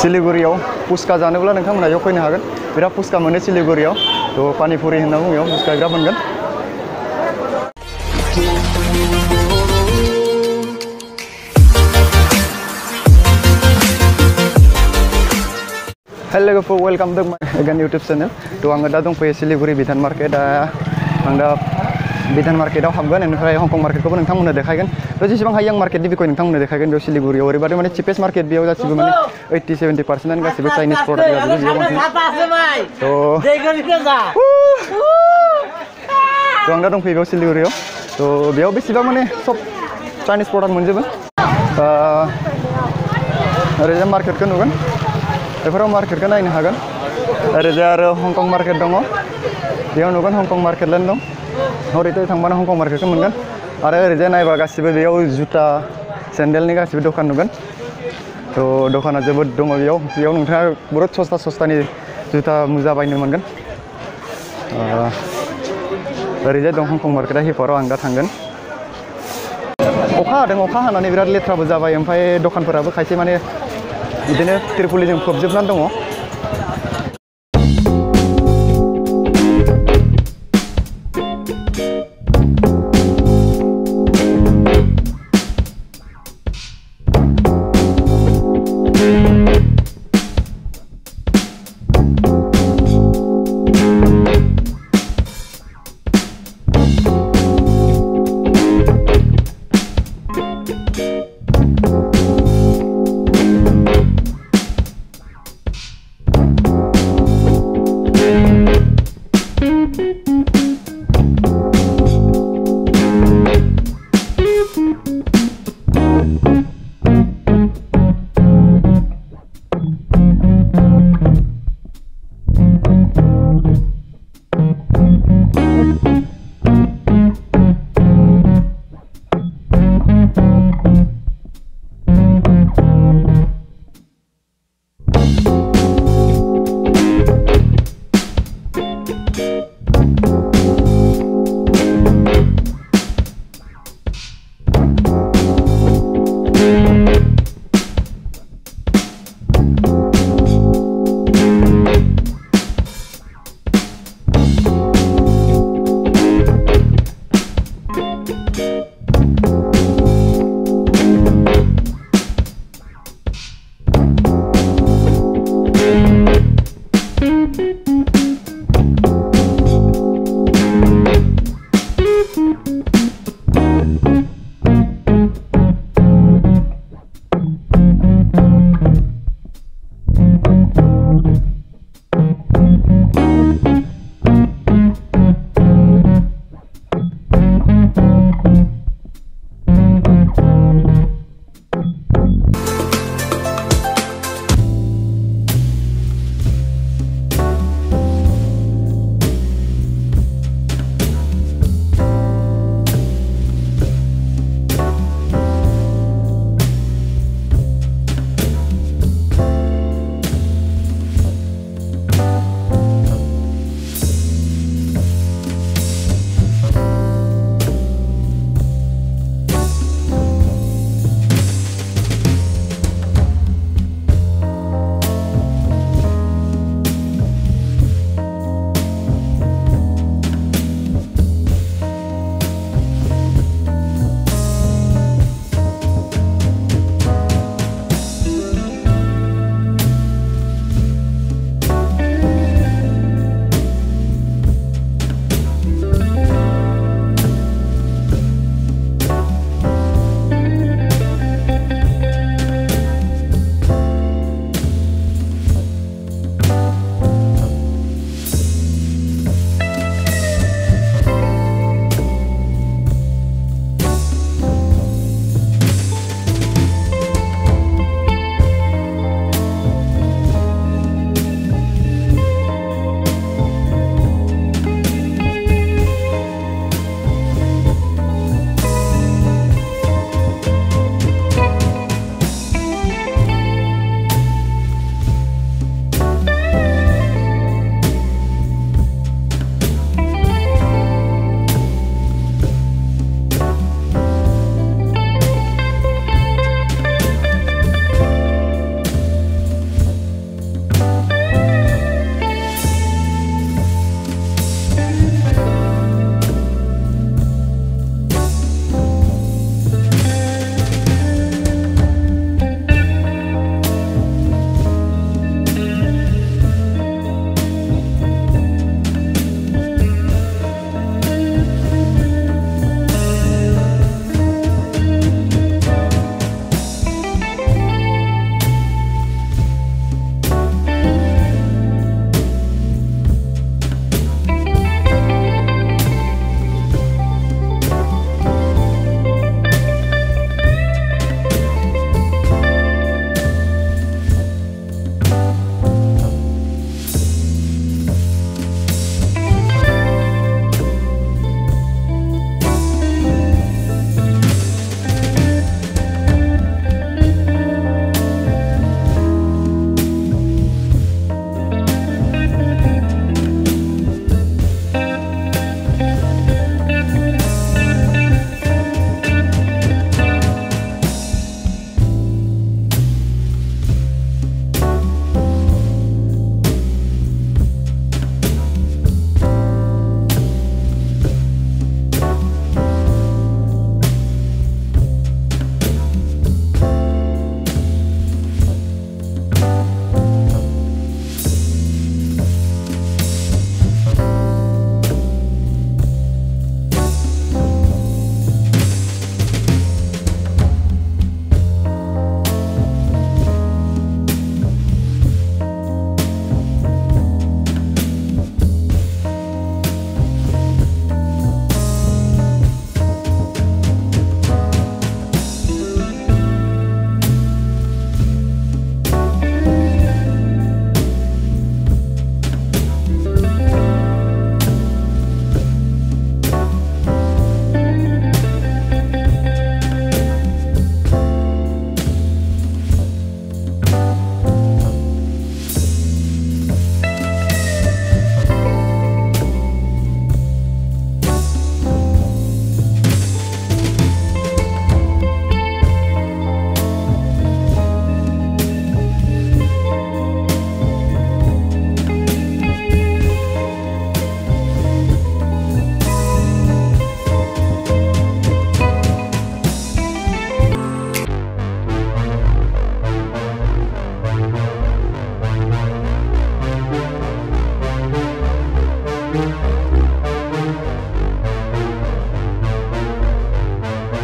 सिलिगुरियाव पुस्का जानोब्ला नोंथांमोना बेयाव फैनो हागोन बिराद पुस्का मोनो सिलिगुरियाव तो पानीपुरी होनना बुङो बेयाव पुस्का बिराद मोनगोन हेलो लोगोफोर वेलकाम टू माय अगेन यूट्यूब चैनल तो आङो दा दंफैयो सिलिगुरि बिधान मार्केट आं दा बिधान मार्केटाव हाबगोन बेनिफ्राय हंकं मार्केटखौबो नोंथांमोननो देखायगोन तो जेसेबां हायो आं मार्केटनि बिखय नोंथांमोननो देखायगोन बेयाव सिलिगुरियाव ओरैबादि माने चिपेस्ट मार्केट बेयाव गासिबो माने 80-70% गासिबो चाइनिज प्रडाक्ट जाजोबो तो आं दा दंफैयो बेयाव सिलिगुरियाव तो बेयाव बेसेबां माने सब चाइनिज प्रडाक्ट मोनजोबो ओरैजा मार्केटखौ नुगोन बेफोराव मार्केटखौ नायनो हागोन ओरैजा आरो हंकं मार्केट दङ बेयाव नुगोन हंकं मार्केट लेन्ड दं हरैथ' थांबानो हंकं मार्केटखौ मोनगोन आरो ओरैजाय नायबा गासिबो बेयाव जुता सेन्डेलनि गासिबो दखान नुगोन तो दखाना जोबोद दङ बेयाव नोंथाङा बहुत सस्तानि जुता मुजा बायनो मोनगोन ओरैजाय दं हंकं मार्केटा हिफाराव आं दा थांगोन अखा हादों अखा हानानै बिराद लेथ्राबो जाबाय ओमफ्राय दखानफोराबो खायसे माने बिदिनो तिरपुलिजों खोबजोबनानै दङ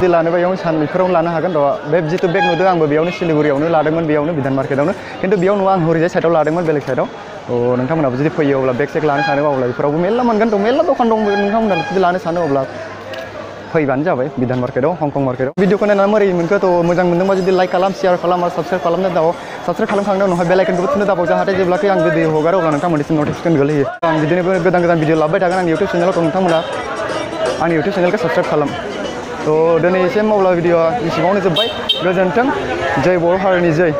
जुदि लानोबा बेयावनो बेफोरावनो लानो हागोन र' बे जितु बेग नुदों आंबो बेयावनो सिलिगुरियावनो लादोंमोन बेयावनो बिधान मार्केटावनो खिन्थु बेयाव नङा आं हरैजाय साइडआव लादोंमोन बेलेग साइडआव नोंथांमोनाबो जुदि फैयो अब्ला बेग सेग लानो सानोबा अब्ला बेफोरावबो मेल्ला मोनगोन थ' मेल्ला दखान दं नोंथांमोना जुदि लानो सानो अब्ला फैबानो जाबाय बिधान मार्केटाव हंकं मार्केटाव भिडिअखौ नायनानै मोरै मोनखो थ' मोजां मोनदोंबा जुदि लाइक खालाम शेयार खालाम आरो साबस्क्राइब खालामनो दाबाव साबस्क्राइब खालामखांनायनि उनावहाय बेल आइकनखौबो थुनो दाबाव जाहाथे जेब्लाखि आं भिडिअ हगारो अब्ला नोंथांमोननिसिम नटिफिकेसन गोलैयो आं बिदिनो गोदान गोदान भिडिअ लाबोबाय थागोन आंनि इउटुब चेनेलाव नोंथांमोना आंनि इउटुब चेनेलखौ साबस्क्राइब खालाम थ' दिनैसिम अब्ला भिडिअआ एसेबांनो जोब्बाय गोजोन्थों जय बर' हारिनि जय